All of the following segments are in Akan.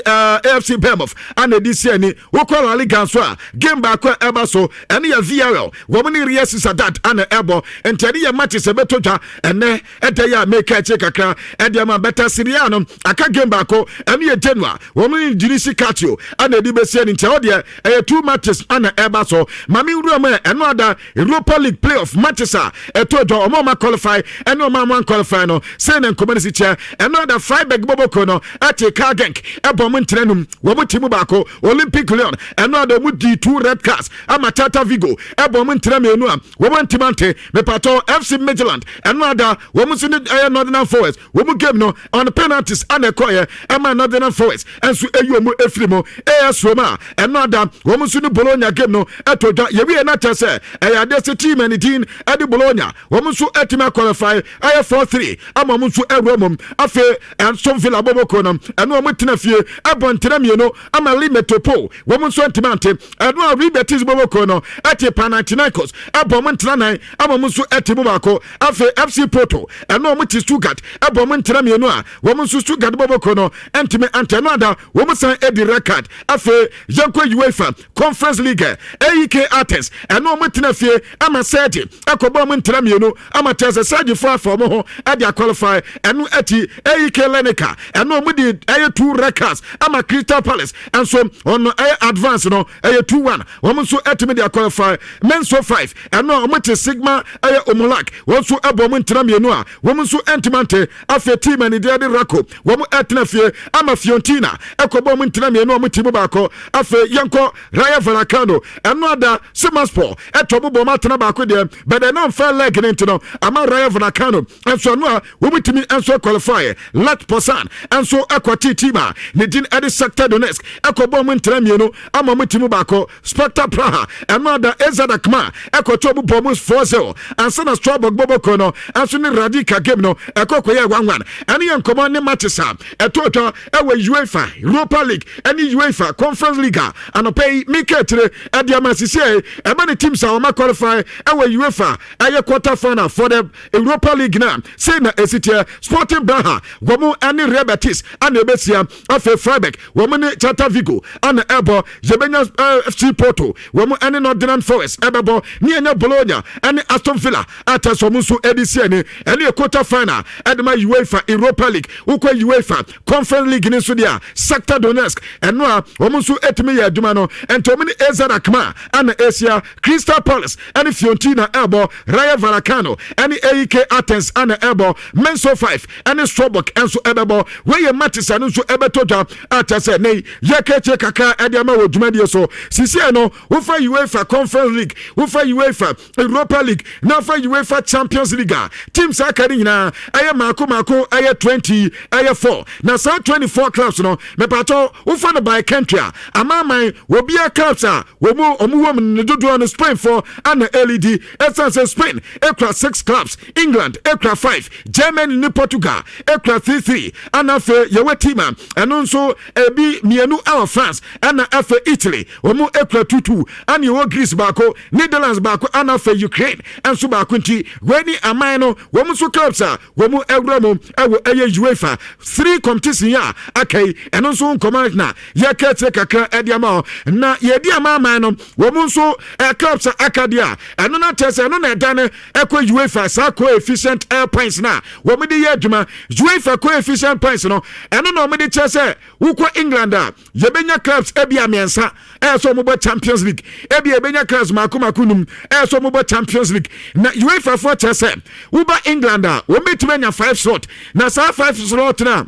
AFC Bournemouth ana ɛdi si ani. Wokɔ La Liga nso a, game baako a ɛba so ɛne yɛ Villarreal, wɔn ne Real Sociedad ana ɛbɔ. Nti ɛne yɛ matches ɛbɛtɔ dwa ɛnɛ ɛda yi a meka akyire kakra ɛde ama bɛta. Serie A no, aka game baako, ɛne yɛ Genoa, wɔn ne Udinese Calcio ana ɛde bɛsi ani. Nti ɛhɔ deɛ ɛyɛ two matches ana ɛba so. Maame nwura mu ɛno ada Europa League playoff matches a ɛtɔ dwa, ɔmo ɔma qualify ɛne ɔmo ama qualify no, sɛn na nkɔmɔ no si kyɛ. Ɛno ada Freiburg bɔbɔko no ɛte KAA Genk ɛbɔ ɔmo ntena num, wɔn ti mu baako. Olympic Lyon, ɛno ada ɔmo di two red cards ama Celta Vigo ɛbɔ ɔmo ntena mmienu a wɔn ntoma nte. Mepatɔ FC Midtjylland, ɛno ada wɔn nso ne ɛyɛ Nottingham Forest, wɔn game no on penalties ana ɛkɔyɛ ɛma Nottingham Forest ɛnso eyi wɔn efiri mu. AS Roma, ɛno ada wɔn nso ne Bologna game no ɛtɔ dwa. Yɛwie na kyerɛ sɛ ɛyɛ adeɛ sɛ team ɛne din ɛde Bologna, wɔn nso ɛtumi aqualify, ɛyɛ 4-3 ama wɔn nso ɛwura mu. Afei Aston Villa bɔbɔkɔ no, ɛno wɔn tena fie ɛbɔ ntena mmienu ama Lille Metropole, wɔn nso ntoma ante. Ɛno a Real Betis bɔbɔkɔ no ɛte Panathinaikos ɛbɔ wɔn ntena nan ama wɔn nso ɛte mu baako. Afei FC Porto, ɛno wɔn te Stuttgart ɛbɔ wɔn ntena mmienu a wɔn nso Stuttgart bɔbɔkɔ no ɛntumi ante. Ɛno ada wɔn san ɛdi red card. Afei yɛnkɔ UEFA Conference League. AEK Athens, ɛno wɔn tena fie ama Celje ɛkɔbɔ wɔn ntena mmienu ama kyerɛ sɛ Celje fo afa wɔn ho ɛde aqualify. Ɛno akyi AEK Larnaca, ɛno wɔn de ɛyɛ two red cards ama Crystal Palace, ɛnso ɔno ɛyɛ advance no ɛyɛ 2-1, wɔn nso ɛtumi de aqualify. Mainz 05, ɛno a wɔn te Sigma ɛyɛ Omolak, wɔn nso ɛbɔ wɔn ntena mmienu a wɔn nso ɛntumi ante. Afei team ɛni deɛ de Rakow, wɔn ɛtena fie ama Fiorentina ɛkɔbɔ wɔn ntena mmienu a wɔn ti mu baako. Afei yɛnkɔ Rayo Vallecano, ɛno ada Sivasspor ɛtɔ bɔ wɔn atena baako deɛ bɛdɛ nam fɛ leg ne nti no ama Rayo Vallecano ɛnso ɛno a wɔn tumi nso qualify. Lech Poznan nso ɛkɔte team a ne din ɛde Shakhtar Donetsk ɛkɔbɔ wɔn ntena mmienu ama wɔn ti mu baako. Sparta Praha, ɛno ada AZ Alkmaar ɛkɔtɔ mu bɔ mu 4-0 ansa na Strasbourg bɔbɔkɔ no ɛnso ne Radecki game no ɛkɔ kɔyɛ 1-1. Ɛne yɛ nkɔmɔ ne matches a ɛtɔ twa ɛwɔ UEFA Europa League ɛne UEFA Conference League a anɔpɛ yi mika tire ɛde ama sisi ɛma ne teams a wɔma qualify ɛwɔ UEFA ɛyɛ quarter final for the Europa League na sei na esi teɛ. Sporting Braga, wɔn ɛne Real Betis ana ebesia. Afei Freiburg, wɔn ne Celta Vigo ana ɛbɔ. Yɛbɛnya FC Porto, wɔn ɛne Nottingham Forest ɛbɛbɔ ne yɛnya Bologna ɛne Aston Villa ata so wɔn nso ɛde si ɛne ɛne yɛ quarter final ɛde ma UEFA Europa League. Wokɔ UEFA Conference League ne nso deɛ a, Shakhtar Donetsk, ɛno a wɔn nso ɛtumi yɛ adwuma no, ɛnti wɔn ne AZ Alkmaar ana asia. Crystal Palace ɛne Fiorentina ɛbɔ. Rayo Vallecano ɛne AEK Athens ana ɛbɔ. Mainz 05 ɛne Strasbourg ɛnso ɛbɛbɔ. Wɔyɛ matches ɛno nso ɛbɛtɔ dwa a kyerɛ sɛ ne yɛkɛkyɛ kakra ɛde ama wɔ dwumadie so. Sisi no, wofa UEFA Conference League, wofa UEFA Europa League na wofa UEFA Champions League a, teams aka ne nyinaa ɛyɛ maako maako ɛyɛ 20 ɛyɛ 4. Na saa 24 clubs no, mepatɔ wofa no by country a, amaaman wɔbia clubs a wɔn ɔmo wɔ mu ne dodoɔ no, Spain fo ana led, ɛsiane sɛ Spain ekura six clubs, England ekura five, Germany ne Portugal ekura three three, ɛna afei yɛwɔ team a ɛno nso ebi mmienu ɛwɔ France, ɛna afei Italy wɔn ekura two two, ɛna yɛwɔ Greece baako, Netherlands baako, ɛna afei Ukraine nso baako. Nti wɔn ni aman no wɔn nso clubs a wɔn awura mu ɛwɔ ɛyɛ UEFA three competition a aka yi, ɛno nso nkɔmɔ na yɛka kyerɛ kakra ɛde ama hɔ. Na yɛdi ama aman no wɔn nso ɛ clubs a aka deɛ a, ɛno na kyerɛ sɛ ɛno na ɛda no ɛkɔ UEFA saa coefficient air points na wɔn de yɛ adwuma. UEFA coefficient points no, ɛno na wɔn de kyerɛ sɛ wokɔ England a, yɛbɛnya clubs ebi a mmiɛnsa ɛyɛ sɛ wɔbɔ Champions League, ebi yɛbɛnya clubs mako mako num ɛyɛ sɛ wɔbɔ Champions League. Na UEFA foɔ kyerɛ sɛ woba England a, wɔn bɛtumi anya five slot, na saa five slot na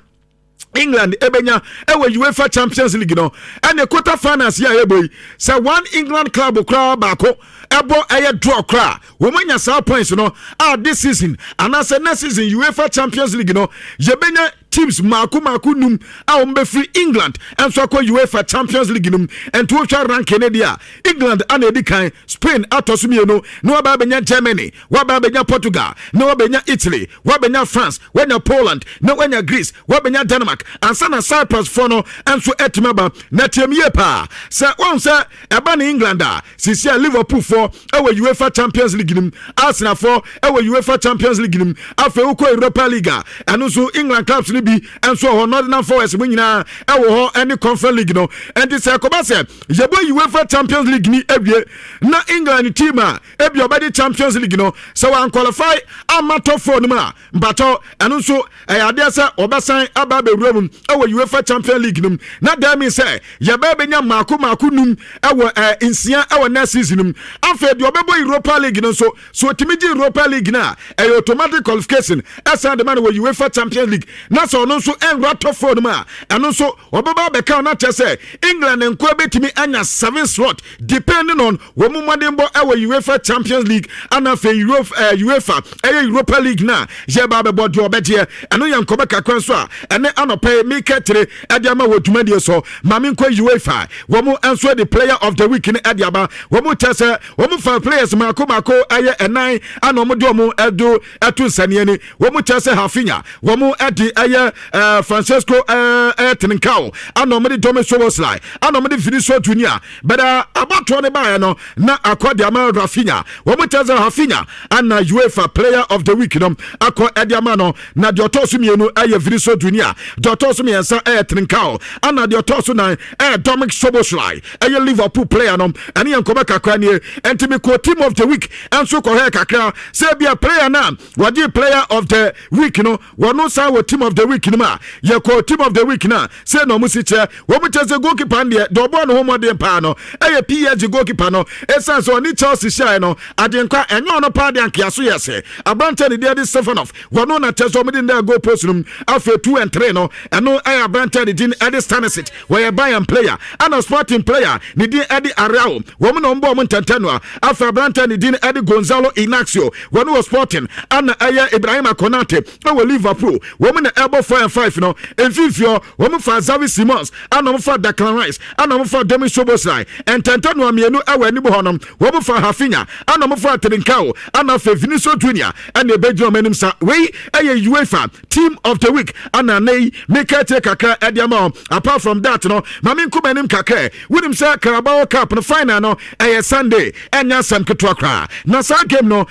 England ebenya ɛwɔ UEFA Champions League no ɛne quarter finals yi a yɛbɔ yi, sɛ one England club koraa baako ɛbɔ ɛyɛ draw koraa, wɔn anya saa points no a, this season anaasɛ next season UEFA Champions League no, yɛbɛnya teams mako mako num a wɔn bɛfiri England nso akɔ UEFA Champions League no mu. Nti wohwɛ ranking ne deɛ a, England ana edi kan, Spain atɔ so mmienu, na waba abɛnya Germany, waba abɛnya Portugal, na wabɛnya Italy, wabɛnya France, wanya Poland, na wanya Greece, wabɛnya Denmark ansa na Cyprus foɔ no nso atumi aba. Na tiam yie paa sɛ wɔn sɛ ɛba ne England a, sisi a Liverpool foɔ ɛwɔ UEFA Champions League nim, Arsenal foɔ ɛwɔ UEFA Champions League nim. Afei wokɔ Europa League a, ɛno nso England clubs no. no bi nso wɔ hɔ, Nottingham Forest mu nyinaa ɛwɔ hɔ ɛne Conference League no. Ɛnti sɛ ɛkɔba sɛ yɛbɔ UEFA Champions League ni awie na England team a ebi ɔbɛde Champions League no sɛ wɔn qualify ama top four no mu a, mpatɔ, ɛno nso ɛyɛ adeɛ sɛ ɔbɛsan aba abɛwura mu ɛwɔ UEFA Champions League no mu, na dan mi sɛ yɛbɛ bɛnya mmaako mmaako num ɛwɔ 6 ɛwɔ next season mu. Afei deɛ ɔbɛbɔ Europa League no nso so, otumi gye Europa League no a, ɛyɛ automatic qualification ɛsan de ma no wɔ UEFA Champions League. Na sɛ ɔno nso ɛnwura top four no mu a, ɛno nso ɔbɛba abɛka no akyerɛ sɛ England nkoa bɛtumi anya seven slot, depending on wɔn mu mmɔdenbɔ ɛwɔ UEFA Champions League ana afei UEFA ɛyɛ Europa League na yɛba abɛbɔ deɛ ɔbɛgyeɛ. Ɛno yɛ nkɔmɔ kakra nso a ɛne anɔpɛ yi meka tire ɛde ama wɔ dwumadie so. Maame, nkɔ UEFA. Wɔn nso de player of the week no ɛde aba. Wɔn kyɛ sɛ wɔn fa players mako mako ɛyɛ ɛnan ana wɔn de wɔn ɛdo ɛto nsania ni. Wɔn kyɛ sɛ Raphinha, wɔn ɛde ɛyɛ Francisco ɛɛ Trincao, ana wɔn de Dominik Szoboszlai, ana wɔn de Vinicius Junior bɛda. Abatoɔ ne baeɛ no na akɔ de ama Raphinha. Wɔn kyɛ sɛ Raphinha ana UEFA player of the week no akɔ ɛde ama no, na deɛ ɔtɔ so mmienu ɛyɛ Vinicius Junior, deɛ ɔtɔ so mmiɛnsa ɛyɛ Trincao, ana deɛ ɔtɔ so nan ɛyɛ Dominik Szoboszlai, ɛyɛ Liverpool player no. Ɛne yɛn nkɔmɔ kakra nie. Ɛnti mi kɔ team of the week ɛnso kɔhɛ kakra sɛ ebia player na wɔgye player of the week no, wɔn san wɔ team of the week no mu a, yɛkɔ team of the week no a, sɛ na ɔmo si kyerɛ wɔn kyerɛ sɛ goalkeeper no deɛ, deɛ ɔbɔɔ ne ho mmɔden paa no ɛyɛ PSG goalkeeper no, ɛsiane sɛ ɔne Chelsea hyiaeɛ no, adenkwa ɛnyɛ ɔno paa de ankeaso yɛ sɛ aberanteɛ ne deɛ de Stefanov, wɔno na kyerɛ sɛ ɔmo de ne goal post no mu. Afei 2 and 3 no, ɛno ɛyɛ aberanteɛ ne din ɛde Stanisic, wɔyɛ Bayern player, ɛna Sporting player ne din ɛde Araujo, wɔn na wɔn bɔ wɔn ntɛntɛn no a. Afei aberanteɛ ne din ɛde Gonzalo Inacio, wɔn wɔ Sporting, ɛna ɛyɛ Ibrahima Konate ɛwɔ Liverpool. Wɔn na ɛbɔ 4 and 5 no. Mfimfini wɔn fa Xavi Simons, ɛna wɔn fa Declan Rice, ɛna wɔn fa Dominik Szoboszlai. Ntɛntɛn no mmienu ɛwɔ anim hɔ nom, wɔn fa Raphinha, ɛna wɔn fa Trincao, ɛna afei Vinicius Junior ɛna ɛbɛgyina wɔn anim sa. Wei ɛyɛ UEFA team of the week ɛna ne yi meka kyerɛ kakra ɛde ama wɔn. Apart from that no, maame, nkɔmɔ anim kakra. Wonim sɛ Carabao Cup no final no ɛyɛ Sunday, ɛnyɛ asɛm ketewa koraa. Na saa game no,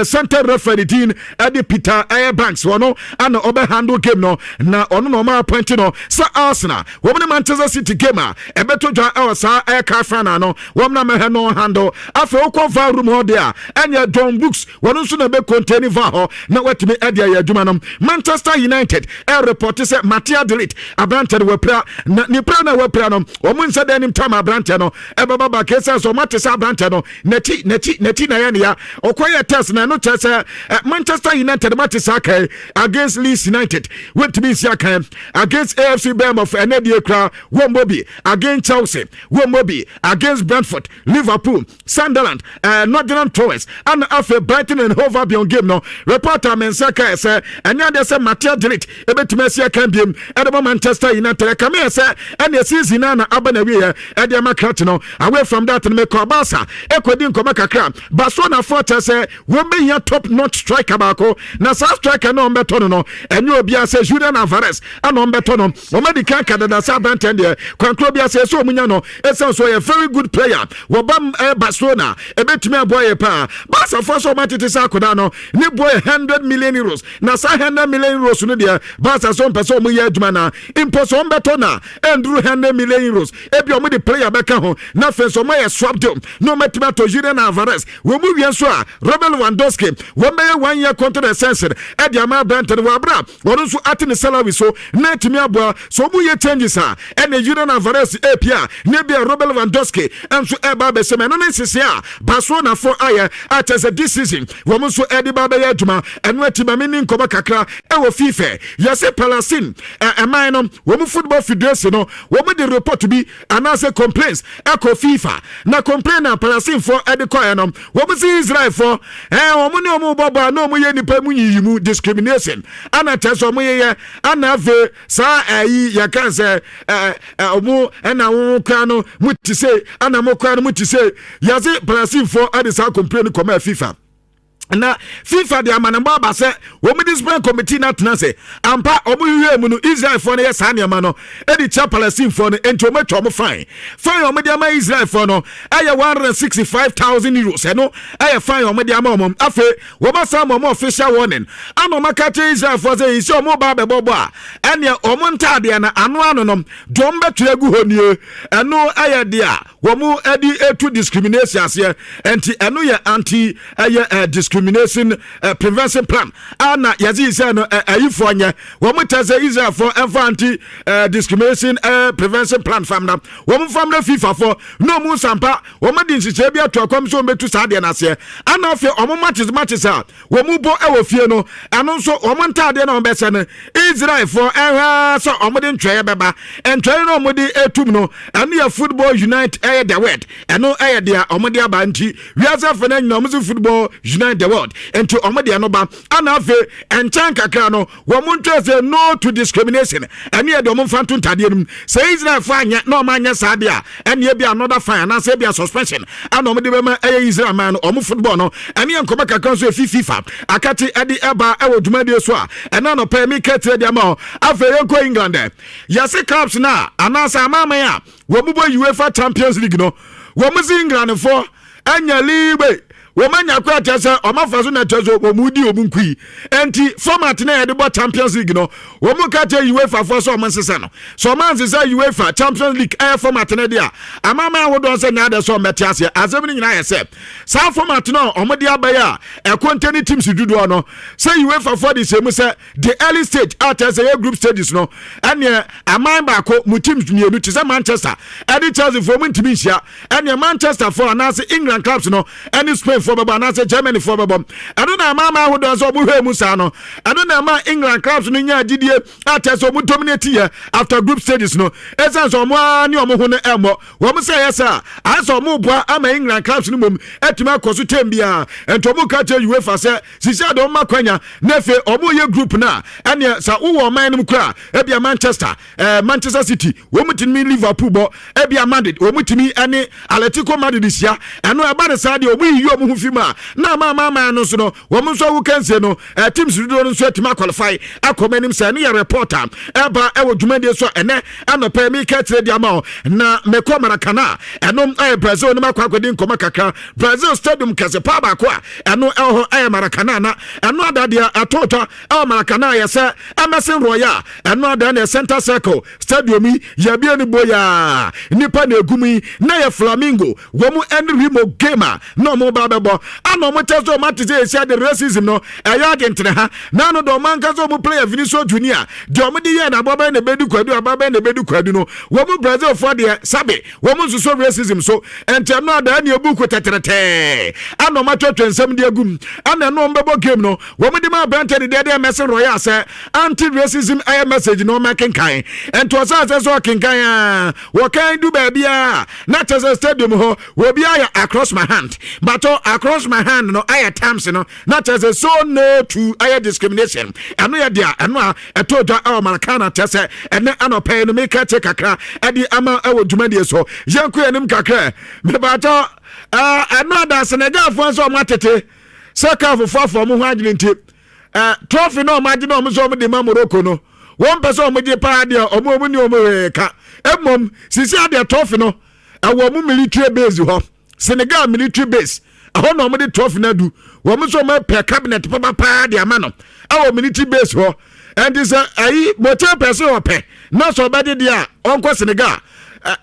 center referee din ɛde Peter ɛyɛ Banks, wɔno ana ɔbɛ handle game no, na ɔno na ɔma appoint no sɛ Arsenal wɔn ne Manchester City game a ɛbɛto dwa ɛwɔ saa ɛyɛ cup final no, wɔn na mɛhɛ no handle. Afei wokɔ VAR room hɔ deɛ a, ɛnyɛ John Brooks, wɔn nso na ɛbɛ contain VAR hɔ na watumi ɛde ayɛ adwuma no. Manchester United ɛreport sɛ Matthijs de Ligt, aberantɛ no wapira, na nipa na wapira no, wɔn nsa dan anim tam aberantɛ no ɛbɛba ba kesa sɛ wɔn ate sɛ aberantɛ no n'akyi n'akyi n'akyi na yɛ ne ya. Ɔkɔyɛ test na ɛno kyerɛ sɛ Manchester United mate saa kan against Leeds United wɔntumi nsi akan, against AFC Bournemouth ɛnɛ deɛ kura wɔn bɔ bi, against Chelsea wɔn bɔ bi, against Brentford, Liverpool, Sunderland, Nottingham Forest, ɛna afei Brighton and Hove Albion game no. Reporter mensa kae sɛ ɛnyɛ adeɛ sɛ Matthijs de Ligt ɛbɛtumi asi akan biem ɛde ma Manchester United. Ɛkame yɛ sɛ ɛne season na aba na wieɛ ɛde ama krakye no. Away from that no, mekɔ Barca ɛkɔdi nkɔmɔ kakra. Barcelona foɔ kyerɛ sɛ wɔn bɛhia top notch striker baako, na saa striker no ɔmbɛtɔ no, ɛnyɛ obiara sɛ Julian Alvarez ɛna ɔmbɛtɔ no. Wɔn adi kan ka dada sɛ aberanteɛ deɛ, kwankoro bi ase ɛsɛ ɔmo nya no, ɛsiane so ɔyɛ very good player. Wɔba Barcelona, ɛbɛtumi aboa yɛ paa. Barcafoɔ sɛ ɔmo atete sɛ akɔda no ne boɔ yɛ €100 million, na saa €100 million no deɛ, Barca so mpɛ sɛ ɔmo yɛ adwuma na mpo sɛ ɔmo bɛtɔ na ɛnduru €100 million. Ebi ɔmo de player bɛka ho na afei nso ɔmo ayɛ swap deal na ɔmo atumi atɔ Julian Alvarez. Wɔn mu wie nso a, Robert Lewandowski, wɔn bɛyɛ one year contract extension ɛde ama aberante no wɔ abira wɔn nso ate ne salary so na atumi aboa. So ɔmo yɛ changes a, ɛna Julian Alvarez epia ne bi a Robert Lewandowski nso ɛba abɛsɛm. Ɛno ne nsese a Barcelona fo ayɛ akyɛ sɛ this season wɔn nso ɛde ba abɛyɛ adwuma. Ɛno akyi, maame ni nkɔmɔ kakra ɛwɔ FIFA. Yɛsɛ Palestine ɛman no wɔn football federation no, wɔn de report bi anaasɛ complaints ɛkɔ FIFA. Na complain na Palestinefoɔ ɛde kɔɛ no, wɔn si Israelfoɔ wɔn ne wɔn bɔ bɔ a na wɔn yɛ nipa mu yiyi mu, discrimination, ana kyerɛ sɛ wɔn yɛyɛ. Ana afei saa ɛyi yɛka sɛ ɛɛ ɛ wɔn ɛna wɔn kora no mo ti se, ana mo kora no mo ti se. Yɛsɛ Palestinefoɔ ɛde saa complain kɔmɛ FIFA. Na FIFA de amanebɔ aba sɛ wɔn discipline committee no atena ase ampa, wɔn hwehwɛ mu no, Israelfoɔ no yɛ saa nneɛma no de kyia Palestinefoɔ no, nti wɔn atwa wɔn fine. Fine wɔn de ama Israelfoɔ no ɛyɛ €165,000. Ɛno ɛyɛ fine wɔn de ama wɔn. Afei wɔn asan ma wɔn official warning, ana wɔn aka kyerɛ Israelfoɔ sɛ yi sɛ wɔn ba abɛbɔ bɔ a, ɛneɛ wɔn ntaadeɛ no ano ano no deɛ wɔn bɛtwerɛ agu hɔ nie. Ɛno ɛyɛ deɛ a wɔn de etu discrimination aseɛ, nti ɛno yɛ anti ɛyɛ discrimination prevention plan ana yɛdze yi sɛ no ɛyifoɔ nyɛ wɔn kyɛ sɛ Israelfoɔ ɛmfa anti discrimination prevention plan fam na wɔn fam na FIFA foɔ na wɔn nsampa wɔn de nhyehyɛ bi ato akɔm so wɔn bɛtu saa adeɛ n'aseɛ. Ana afei wɔn matches a wɔn bɔ ɛwɔ fie no, ɛno nso wɔn ntaadeɛ na wɔn bɛhyɛ no, Israelfoɔ ɛhwɛ sɛ wɔn de ntwɛɛ bɛba. Ntwɛɛ no wɔn de etum no, ɛno yɛ "Football unite" ɛyɛ the word. Ɛno ɛyɛ deɛ wɔn de aba, nti wiase afɛ no nyinaa wɔn sɛ "Football unite the world", nti wɔn deɛ no ba. Ana afei nkyɛn kakra no, wɔn ntwɛɛ sɛ "No to discrimination". Ɛno yɛ deɛ wɔn mfa nto ntadeɛ no mu. Sɛ Israelfoɔ anyɛ na wɔn anyɛ saa deɛ a, ɛne ebi another fine anaasɛ ebi a suspension ana wɔn de bɛma ɛyɛ Israel man no wɔn football no. Ɛne yɛ nkɔmɔ kakra nso efi FIFA akate ɛde ɛba ɛwɔ dwumadie so a ɛna nɔpɛ mi kɛtɛ de ama hɔ. Afei yɛnkɔ England ɛ yɛse clubs na anaasɛ amaaman a wɔn bɔ UEFA Champions League no, wɔn si Englandfoɔ ɛnya league wɔn anya kɔ ɛkyɛ sɛ wɔn afa so na ɛkyɛ so wɔn di wɔn nkui, nti format na yɛde bɔ Champions League no, wɔn ka kyerɛ UEFA foɔ sɛ wɔn nsesa no. Sɛ wɔn ansesa UEFA Champions League ɛyɛ format no deɛ a, amaaman ahodoɔ sɛ nyɛ adɛ sɛ wɔn bɛte aseɛ. Asɛm no nyinaa yɛ sɛ saa format no a wɔn de abɛyɛ a ɛkɔntɛni ne teams dodoɔ no, sɛ UEFA foɔ de hyɛ mu sɛ the early stage a kyerɛ sɛ yɛ group stages no, ɛneɛ aman baako mu teams mmienu te sɛ Manchester ɛne Chelsea foɔ mu ntumi nhyia. Ɛneɛ Manchester foɔ anaasɛ England clubs no ɛne Spain foɔ bɛbɔ anaasɛ Germany foɔ bɛbɔ. Ɛno na ama ama ahodoɔ sɛ ɔmo hwɛ mu saa no, ɛno na ɛma England clubs no nya agyidie a kyerɛ sɛ ɔmo dominate yɛ after group stages no, ɛsiane sɛ ɔmo ara ne ɔmo ho no ɛmmɔ wɔn sɛ ɛyɛ sɛ a ayɛ sɛ ɔmo boa ama England clubs no mmom atumi akɔ so tɛm biara. Nti ɔmo ka kyerɛ UEFA sɛ sisi ade ɔmo akwanya na afei ɔmo yɛ group no a, ɛneɛ sɛ wowɔ ɔman no mu koraa, ebia Manchester, Manchester City wɔn tumi Liverpool bɔ, ebia Madrid wɔn tumi ɛne Atletico Madrid hyia. Ɛno ɛba ne saa deɛ, wɔn yiyi wɔn ho fi mu a, na ama ama aman no nso no, wɔn nso awo kansie no, teams dodoɔ no nso atumi aqualify akɔ wɔn anim. Sɛ ɛno yɛ report a ɛba ɛwɔ dwumadie so a ɛnɛ anɔpɛ mi ka kyerɛ di ama o. Na mekɔ Maracana, ɛno ɛyɛ Brazil no, mu akɔ akɔdi nkɔmɔ kakra. Brazil stadium kɛse paa baako a ɛno ɛwɔ hɔ ɛyɛ Maracana, na ɛno adadeɛ ɛtɔ twa ɛwɔ Maracana yɛ sɛ Emerson Royal. Ɛno ada ne center circle stadium yi yɛbie no boyaa nipa na egu mu yi, na yɛ Flamengo wɔn ɛne Remo game a na wɔn ba bɛbɔ, ana wɔn kyɛ sɛ wɔn ate sɛ esi ade racism no ɛyɛ adentene ha na ano de wɔn ankasa wɔn player Vinicius Junior deɛ wɔn de yɛ na abɔ bɛyɛ na ebedu kwadu, abɔ bɛyɛ na ebedu kwadu no, wɔn Brazil foɔ deɛ sabe wɔn nso racism so. Nti ɛno ada ɛne ebu ko tɛtɛrɛtɛɛ ana wɔn atwatwa nsɛm de agu mu, ana ɛno wɔn bɛbɔ game no, wɔn de ma aberante de deɛ de Emerson Royal sɛ anti racism ɛyɛ message na wɔn akenkan. Nti ɔsan sɛ ɔkenkan a, wɔkan du baabi a na kyerɛ sɛ stadium hɔ obi ayɛ "Across my hand", but "across my hand" no ayɛ times no, na kyerɛ sɛ so no to ayɛ discrimination. Ɛno yɛ deɛ ɛno a ɛtɔ dwa ɛwɔ Maracana, kyerɛ sɛ ɛnɛ anɔpɛ no meka kyɛ kakra ɛde ama ɛwɔ dwumadie so. Yɛnkɔ yɛnim kakra. Mebaatɔ ɛno ada Senegalfoɔ nso ɔmo atete sɛ kaa fofoɔ afɔ ɔmo ho adwene, nti trophy na ɔmo agye na ɔmo nso ɔmo de ma Morocco no, wɔn pɛ sɛ ɔmo gye paa deɛ, ɔmo ni ɔmo hwee ka. Mmom sisi adeɛ, trophy no ɛwɔ ɔmo military base hɔ, Senegal military base ɛhɔ na ɔmo de trophy no adu. Wɔn nso ɔmo pɛ cabinet papapaa de ama no ɛwɔ military base hɔ. Ɛnti sɛ ayi bɔkyɛn pɛ sɛ ɔpɛ na sɛ ɔbɛde deɛ a, ɔnkɔ Senegal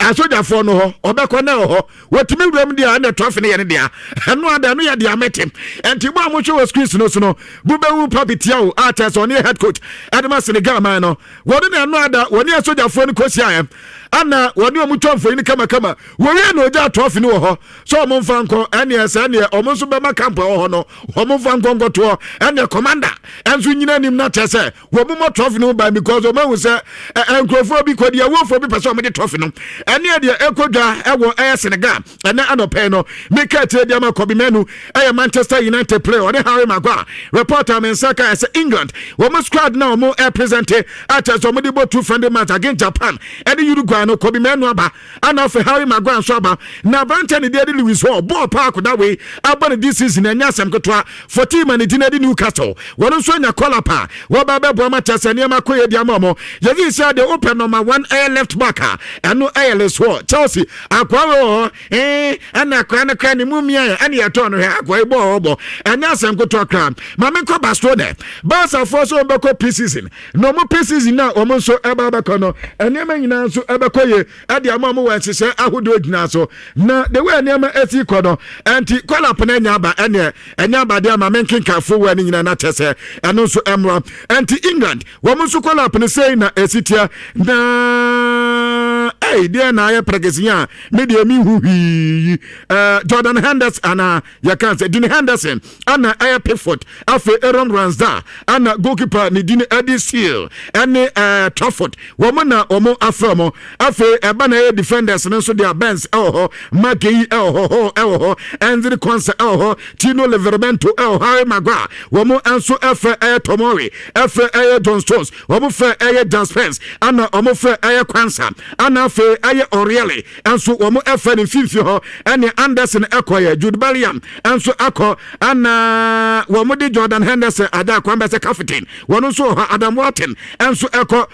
asogyafoɔ no hɔ, ɔbɛkɔ na ɛwɔ hɔ, wɔtumi wuram deɛ, ɛna trophy no yɛ ne deɛ. Ɛno ada ɛno yɛ deɛ mɛte. Ɛnti mo a mohwɛ wɔ screens no so no, mobɛwu Pape Thiaw a kyerɛ sɛ ɔne head coach ɛde ma Senegal man no, wɔne na ɛno ada wɔne asogyafoɔ no kɔsiaeɛ, ana wɔne ɔmo twa mfonyin kamakama. Wɔwie na ogya trophy no wɔ hɔ sɛ ɔmo mfa nkɔ. Ɛneɛ sɛ ɛneɛ ɔmo nso bɛma camp ɛwɔ hɔ no, ɔmo mfa nkɔ nkɔtoɔ. Ɛneɛ commander ɛnso nyina anim na kyerɛ sɛ wɔn mɔ trophy no ban, because wɔn ahu sɛ ɛ nkurɔfoɔ bi kɔ deɛ awuofoɔ bi pɛ sɛ wɔn de trophy no. Ɛneɛ deɛ ɛkɔ dwa ɛwɔ ɛyɛ Senegal ɛnɛ anɔpɛ no, meka kyerɛ deɛ ama Kobbie Mainoo, ɛyɛ Manchester United player, ɔne Harry Maguire. Report a me nsa ka ɛsɛ England wɔn squad na wɔn ɛpresent akyɛ sɛ wɔn de bɔ two friendly match against Japan ɛne Uruguay. Maguire no, Kobbie Mainoo aba, ana afei Harry Maguire nso aba. Na aberanteɛ ne deɛ de Lewis Hall bɔɔl paa akoda wei abɔ ne this season, ɛnyɛ asɛm ketewa for team a ne din de Newcastle. Wɔn nso anya call up a wɔba bɛboa ma kyɛ sɛ nneɛma kɔ yɛ di ama ɔmo. Yɛdi sɛ deɛ wopɛ number one ɛyɛ left back a, ɛno ɛyɛ Lewis Hall. Chelsea akoa wei wɔ hɔ ɛna akoa no kora ne mu mia yɛ ɛne yɛtɔn no. Hwɛ akoa yi bɔɔl ɔbɔ, ɛnyɛ asɛm ketewa koraa. Maame nkɔ Barcelona. Barcafoɔ so wɔn bɛkɔ pre-season, na ɔmo pre-season na wɔn nso ɛba abɛkɔ no, nneɛma nyinaa nso ɛbɛkɔ yie ɛde ama ɔmo wɔ nhyehyɛ ahodoɔ gyina so. Na the way nneɛma esi kɔ no, ɛnti call up no anya aba, ɛneɛ ɛnya aba deɛ ama menkenkanfo wɔ ne nyinaa na kyɛ sɛ ɛno nso ɛmmoa. Ɛnti England wɔn nso call up no sei na esi teɛ. Na ɛyi deɛ na ayɛ pɛrɛkɛsi a me deɛ mi hu hwii. Jordan Henderson ana yɛka sɛ Dean Henderson ana ɛyɛ Pickford, afei Aaron Ramsdale, ana goalkeeper ne din ɛde Seal ɛne Trafford, wɔn na wɔn afrɛ wɔn. Afei ɛba na ɛyɛ defenders no nso deɛ, Barnes ɛwɔ hɔ, Maguire ɛwɔ hɔ, Hall ɛwɔ hɔ, Ezri Konsa ɛwɔ hɔ, Tino Livramento ɛwɔ hɔ, Harry Maguire. Wɔn nso ɛfrɛ ɛyɛ Tomori, ɛfrɛ ɛyɛ John Stones, wɔn frɛ ɛyɛ Djed Spence, ana wɔn frɛ ɛyɛ Quansah, ana afei ɛyɛ O'Reilly nso wɔn ɛfrɛ ne mfimfini hɔ. Ɛne Anderson ɛkɔyɛ, Jude Bellingham nso akɔ, ana wɔn de Jordan Henderson ada akwan bɛsɛ captain, wɔn nso wɔ hɔ. Adam Wharton nso ɛkɔ,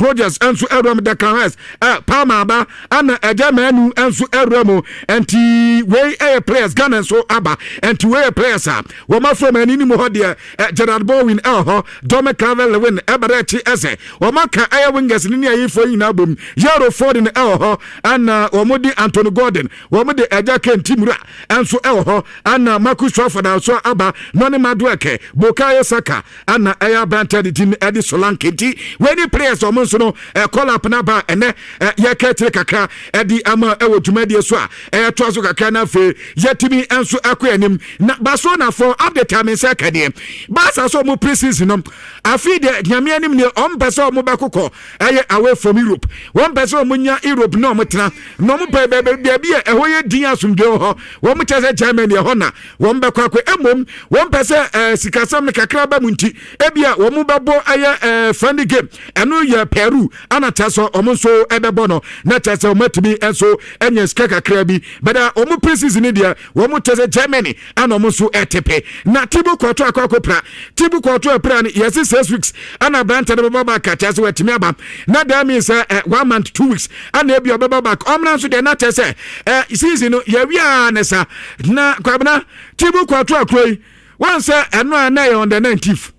Rogers nso ɛwura mu, Declan Rice, Palmer aba, ana ɛgya Mainoo nso ɛwura mu. Nti wei ɛyɛ players. Ghana nso aba. Nti wei yɛ players a wɔn afɔ mu ani mu hɔ deɛ, Jarrod Bowen ɛwɔ hɔ, Dominic Calvert-Lewin, Eberechi Eze. Wɔn aka ɛyɛ wingers ne ayifoɔ nyinaa bom. Yero Foden ɛwɔ hɔ, ana wɔn de Anthony Gordon, wɔn de ɛgya Kentimura nso ɛwɔ hɔ, ana Marcus Rashford nso aba, Noni Madueke, Bukayo Saka, ana ɛyɛ aberante de din ɛde Solanke. Nti wei ne players wɔn nso no call up n'aba. Ɛnɛ yɛka akyire kakra ɛde ama ɛwɔ dwumadie so a ɛyɛ toa so kakra na afei yɛtumi nso ɛkɔ anim. Na Barcelona fo update a me nsa ka deɛ, Barca so ɔmo pre-season no, afei deɛ Nyame anim deɛ, ɔmo pɛ sɛ ɔmo bɛkokɔ ɛyɛ away from Europe. Wɔn pɛ sɛ ɔmo nya Europe na ɔmo tena na ɔmo pɛ baabi a ɛhɔ yɛ din asomdwe wɔ hɔ. Wɔn kyɛ sɛ Germany ɛhɔ na wɔn bɛkɔ akɔ. Emom wɔn pɛ sɛ sikasɛm no kakra ba mu, nti ebia wɔn bɛbɔ ɛyɛ friendly game, ɛno yɛ Peru, ana kyɛ sɛ wɔn nso ɛbɛbɔ no na kyɛ sɛ wɔn atumi nso ɛnya sika kakra bi. Bɛda wɔn pre-season deɛ, wɔn kyɛ sɛ Germany ana wɔn nso ɛtepe. Na Thibaut Courtois akɔ akɔpira. Thibaut Courtois apira no, yɛsi 6 weeks ana aberante no bɛba back. Kyɛ sɛ wɔatumi aba na that means sɛ one month 2 weeks ana ebi ɔbɛba back. Ɔmena nso deɛ, na kyɛ sɛ season no yɛwia ne sa. Na Kwabena, Thibaut Courtois akuro yi wɔn sɛ ɛno a na yɛ on the 19th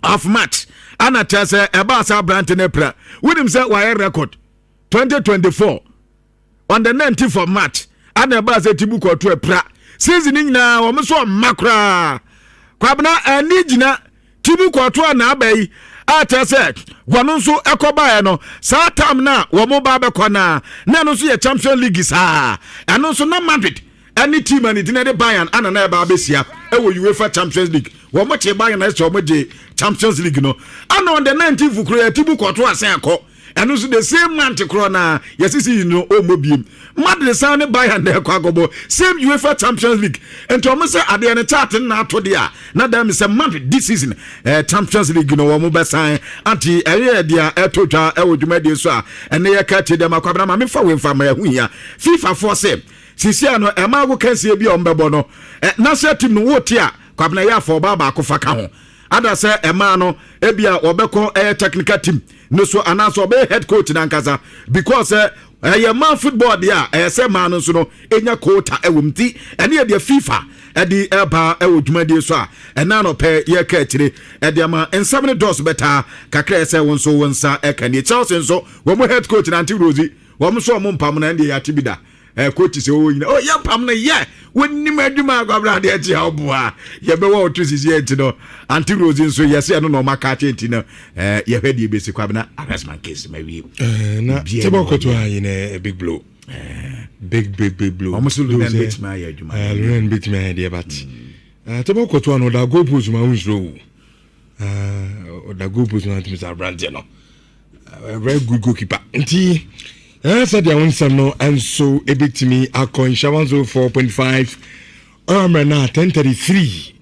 of March ana kyerɛ sɛ ɛbaa sɛ aberante no apira. Wonim sɛ wayɛ record 2024 on the 19th of March ana ɛbaa sɛ Thibaut Courtois apira, season no nyinaa wɔn nso ɔmma koraa. Kwabena, ani gyina Thibaut Courtois na aba yi a kyerɛ sɛ wɔn nso ɛkɔ baeɛ no saa tam no a wɔn ba bɛkɔ naa na ɛno nso yɛ Champions League saa. Ɛno nso na Madrid ɛne team a ne din de Bayern ana na ɛba abɛsia ɛwɔ UEFA Champions League. Wɔn kye Bayern ɛsɛ wɔn gye Champions League no, ana on the 19th kuro yɛ Thibaut Courtois asan akɔ. Ɛno nso the same month korɔ na yɛsisi yi no ɔmmɔ biem. Madrid san ne Bayern na ɛkɔ akɔbɔ same UEFA Champions League. Nti wɔn sɛ adeɛ no chart no na ato deɛ a na dan mi sɛ Madrid this season Champions League no wɔn bɛsan ati. Ɛyɛ deɛ ɛto dwa ɛwɔ dwumadie so a ɛne yɛ ka kyerɛ deɛ ma Kwabena maame fa wei nfa mmerɛ ɛho hia. FIFA foɔ sɛ sisi ano ɛmaa ago kɛseɛ bi a wɔn bɛbɔ no national team no wɔɔte a, Kwabena, yɛ afɔ ɔbaa baako fa ka ho ada sɛ ɛmaa no ebi a wɔbɛkɔ ɛyɛ technical team no so anaasɛ ɔbɛyɛ head coach nankasa, because ɛyɛ man football deɛ a ɛyɛ sɛ maa no nso no enya quota ɛwɔ mu. Ti ɛne yɛ deɛ FIFA ɛde ɛba ɛwɔ dwumadie so a ɛna anɔpɛ yɛka akyire ɛde ama nsɛm no dɔɔso bɛtaa kakra. Ɛsɛ wɔn nso wɔn nsa ɛka nie. Chelsea nso wɔn head coach Nante Rosi, wɔn nso wɔn mpam na ɛdeɛ yɛate bi da coach sɛ ɔwɔ nyina oh yɛ mpam no yɛ wɔnim adwuma. Akwabra adeɛ akyi a ɔboa yɛbɛwɔ ɔto sisi ɛnti no Ante Rose nso yɛsɛ ɛno na ɔma ka kyɛ nti no yɛhwɛ deɛ ɛbɛsi. Kwabena, arrestment case ma wie. Na Thibaut Courtois yi na a big blow, big big big blow. Ɔmo so Lunin bɛtumi ayɛ adwuma. Lunin bɛtumi ayɛ deɛ, but Thibaut Courtois no ɔda goal post ma wonsuro wo, ɔda goal post ma ntumi sɛ aberanteɛ no a very good goalkeeper. Nti ɛɛ sɛdeɛ wo nsɛm no nso ɛbɛtumi akɔ nhyɛ 104.5 ɔmmerɛ no a 10:33.